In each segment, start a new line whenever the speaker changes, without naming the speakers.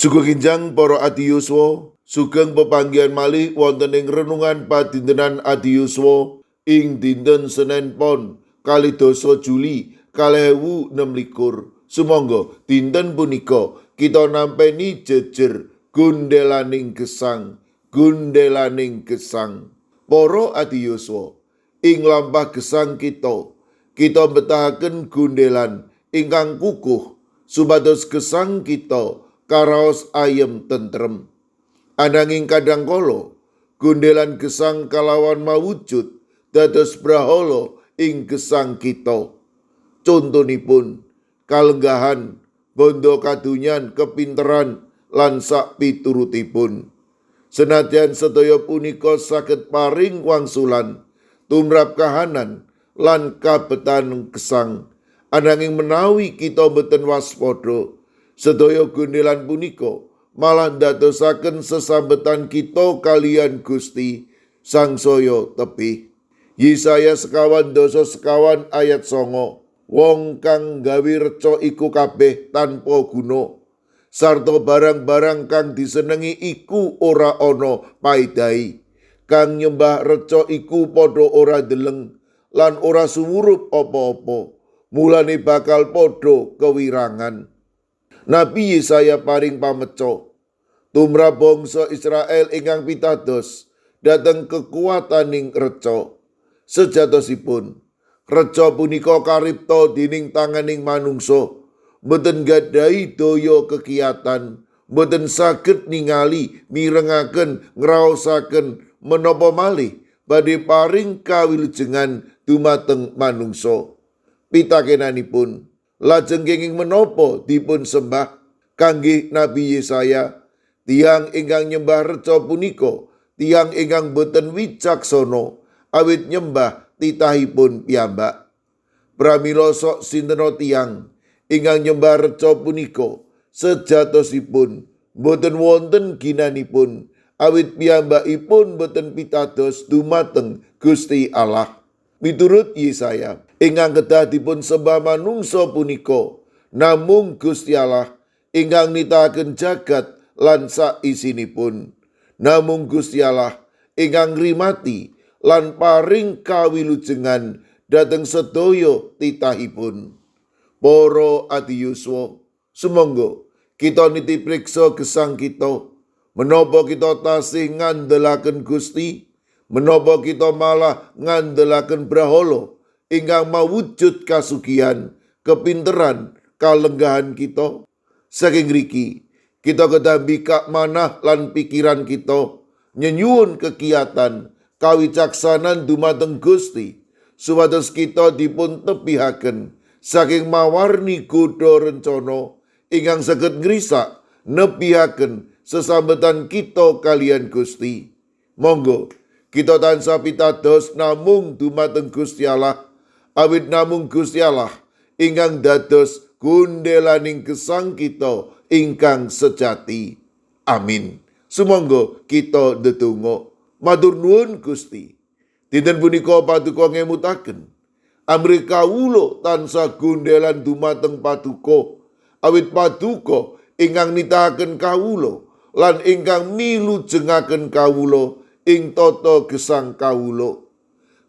Sugeng enjang para adiyuswa, sugeng pepanggihan malih wonten ing renungan padintenan adiyuswa ing dinten Senen Pon 22 Juli 2026. Sumangga dinten punika kita nampeni jejer gundelaning gesang, gundelaning gesang. Para adiyuswa, ing lampah gesang kita, kita betahaken gundelan ingkang kukuh supados gesang kita karaos ayem tentrem. Ananging kadang kala gundelan gesang kalawan mawujud dados brahala ing gesang kita. Contonipun kalenggahan, bondo kadunyan, kepinteran lan sak piturutipun. Senadyan sedaya punika saged paring wangsulan tumrap kahanan lan kabetan gesang, ananging menawi kita boten waspada, sedaya gundelan punika malah ndadosaken sesambetan kita kaliyan Gusti sangsaya tebih. Yesaya 25 ayat 9. Wong kang gawe reca iku kabeh tanpa guna, sarta barang-barang kang disenengi iku ora ana paedahe. Kang nyembah reca iku padha ora deleng lan ora sumurup apa-apa, mulane bakal padha kewirangan. Nabi Yesaya paring pameco tumrap bangsa Israel ingkang pitados dhateng kekuataning reca. Sejatosipun reca punika karipta dening tanganing manungsa, boten gadhahi daya kekiatan, boten saged ningali, mirengaken, ngraosaken menapa malih badhe paring kawilujengan dumateng manungsa. Pitakenanipun, lajeng kenging menapa dipun sembah? Kangge Nabi Yesaya, tiyang ingkang nyembah reca punika tiyang ingkang boten wicaksana, awit nyembah titahipun piyambak. Pramila sok sintena tiyang ingkang nyembah reca punika sejatosipun boten wonten ginanipun, awit piyambakipun boten pitados dumateng Gusti Allah. Miturut Yesaya, ingkang kedah dipun sembah manungsa punika namung Gusti Allah ingkang nitahaken jagat lan sak isinipun. Namung Gusti Allah ingkang ngrimati lan paring kawilujengan dhateng sedaya titahipun. Para adiyuswa, sumangga kita niti priksa gesang kita, menapa kita tasih ngandelaken Gusti, menapa kita malah ngandelaken brahala ingkang mawujud kasugihan, kepinteran, kalenggahan kita. Saking riki, kita kedah mbikak manah lan pikiran kita nyenyuwun kekiatan kawicaksanan dumateng Gusti, supados kita dipun tebihaken saking mawarni godha rencana ingkang saged ngrisak nebihaken sesambetan kita kaliyan Gusti. Monggo kita tansah pitados namung dumateng Gusti Allah, awit namung Gusti Allah ingkang dados gundelaning gesang kita ingkang sejati. Amin. Sumangga kita ndedonga. Matur nuwun Gusti. Dinten punika paduka ngemutaken amrih kawula tansah gundelan dumateng paduka, awit paduka ingkang nitahaken kawula lan ingkang milujengaken kawula ing tata gesang kawula.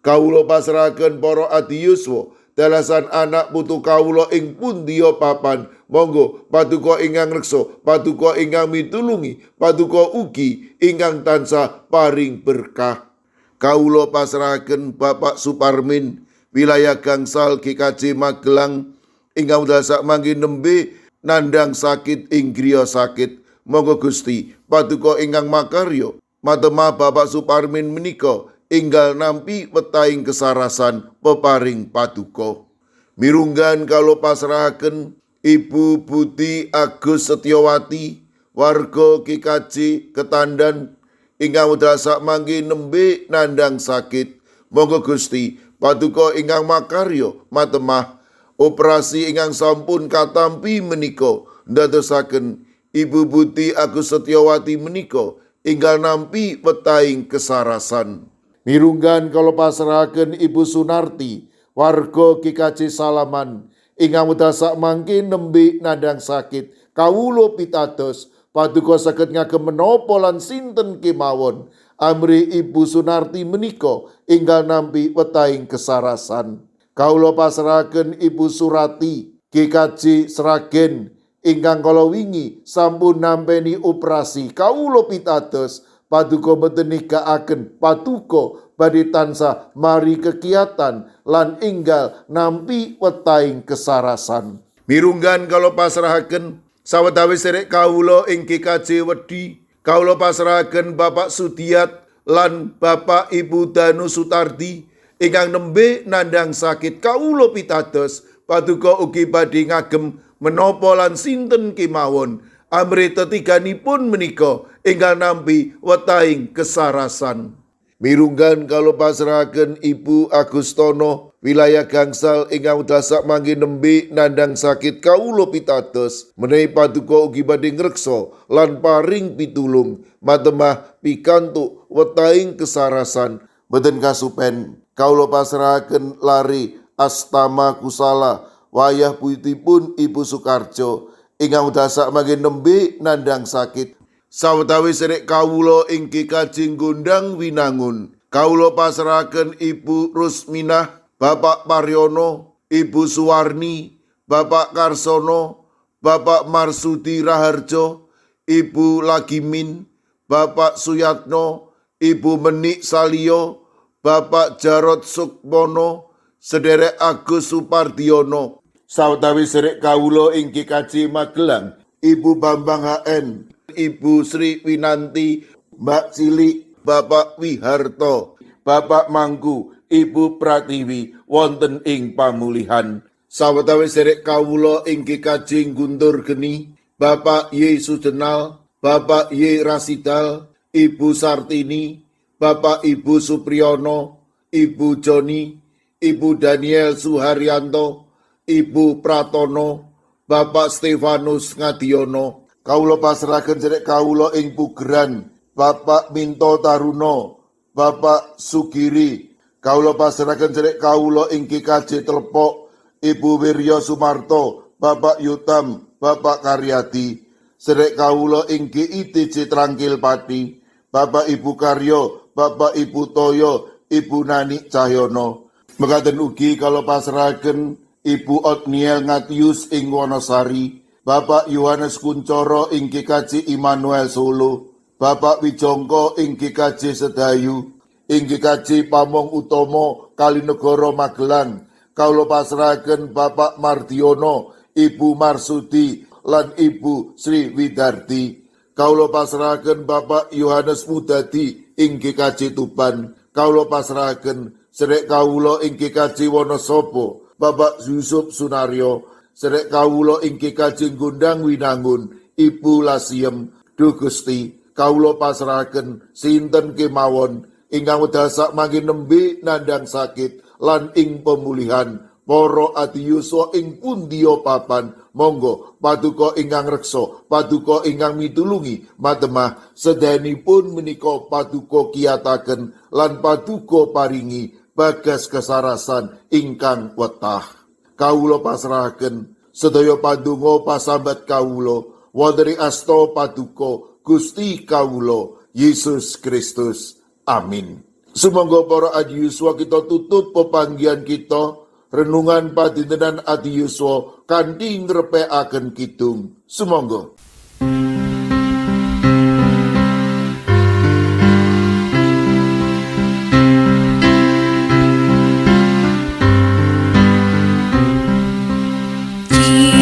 Kawula pasrahaken para adiyuswa dalasan anak putu kawula ing pundiya papan. Monggo paduka ingkang reksa, paduka ingkang mitulungi, paduka ugi ingkang tansah paring berkah. Kawula pasrahaken Bapak Suparmin, wilayah Gangsal GKJ Magelang, ingkang wekdal sakmangke nembe nandang sakit ing griya sakit. Monggo Gusti paduka ingkang makarya matemah Bapak Suparmin menika enggal nampi wetahing kesarasan peparing paduka. Mirunggan kawula pasrahaken Ibu Budi Agus Setiawati, warga GKJ Ketandan, ingkang wekdal sakmangke nembe nandang sakit. Monggo Gusti paduka ingkang makarya matemah operasi ingkang sampun katampi menika ndadosaken Ibu Budi Agus Setiawati menika enggal nampi wetahing kesarasan. Mirunggan kawula pasrahaken Ibu Sunarti, warga GKJ Salaman, ingkang wekdal sakmangke nembe nandang sakit. Kawula pitados Paduka saged ngagem menapa lan sinten kemawon amrih Ibu Sunarti menika enggal nampi wetahing kesarasan. Kawula pasrahaken Ibu Surati GKJ Sragen ingkang kala wingi sampun nampeni operasi. Kawula pitados paduka boten nigakaken, paduka badhe tansah mari kegiatan lan enggal nampi wetahing kesarasan. Mirunggan kawula pasrahaken sawetawis serek kawula ing GKJ Wedi. Kawula pasrahaken Bapak Sudiat lan Bapak Ibu Danu Sutardi ingkang nembe nandhang sakit. Kawula pitados paduka ugi badhe ngagem menapa lan sinten kemawon amrih tetiganipun menika enggal nampi wetahing kesarasan. Mirunggan kawula pasrahaken Ibu Agustono wilayah Gangsal ingkang dasak mangke nembe nandhang sakit. Kawula pitados menawi paduka ugi badhe ngreksa lan paring pitulung matemah pikantuk wetahing kesarasan. Boten kasupen kawula pasrahaken lari Astama Kusala wayah putipun Ibu Sukarjo ingkang dasak mangke nembe nandhang sakit. Sawetawis serek kawula ing GKJ Gondang Winangun, kawula pasrahaken Ibu Rusminah, Bapak Paryono, Ibu Suwarni, Bapak Karsono, Bapak Marsudi Raharjo, Ibu Lagimin, Bapak Suyatno, Ibu Menik Salio, Bapak Jarod Sukmono, Sederek Agus Supardiono. Sawetawis serek kawula ing GKJ Magelang, Ibu Bambang HN, Ibu Sri Winanti, Mbak Cilik, Bapak Wiharto, Bapak Mangku, Ibu Pratiwi wonten ing pamulihan. Sawetawis serek kawula ing GKJ Guntur Geni, Bapak Y Sujenal, Bapak Y Rasidal, Ibu Sartini, Bapak Ibu Supriyono, Ibu Joni, Ibu Daniel Suharyanto, Ibu Pratono, Bapak Stefanus Ngadiono. Kawula pasrahaken serek kawula ing Pugeran, Bapak Minto Taruno, Bapak Sugiri. Kawula pasrahaken serek kawula ing GKJ Telepok, Ibu Wirya Sumarto, Bapak Yutam, Bapak Karyadi. Serek kawula ing GITC Trangkil Pati, Bapak Ibu Karyo, Bapak Ibu Toyo, Ibu Nani Cahyono. Mekaten ugi kawula pasrahaken Ibu Otniel Ngatius ing Wonosari, Bapak Yohanes Kuncoro ing GKJ Immanuel Solo, Bapak Wijongko ing GKJ Sedayu, ing GKJ Pamong Utomo Kalinegoro Magelang. Kawula pasrahaken Bapak Mardiono, Ibu Marsudi lan Ibu Sri Widardi. Kawula pasrahaken Bapak Yohanes Mudadi ing GKJ Tuban. Kawula pasrahaken serek kawula ing GKJ Wonosobo, Bapak Yusuf Sunaryo. Serek kawula ing GKJ Gondang Winangun, Ibu Lasiem. Duh Gusti, kawula pasrahaken sinten kemawon ingkang wekdal sakmangke nembe nandhang sakit lan ing pemulihan para adiyuswa ing pundiya papan. Monggo paduka ingkang reksa, paduka ingkang mitulungi matemah sedayanipun menika paduka kiyataken lan paduka paringi bagas kesarasan ingkang wetah. Kawula pasrahaken sedaya pandonga pasambat kawula wonten ing asta paduka Gusti kawula Yesus Kristus. Amin. Sumangga para adiyuswa kita tutup pepanggihan kita renungan padintenan adiyuswa kanthi ngrepekaken kidung. Sumangga.
Cinta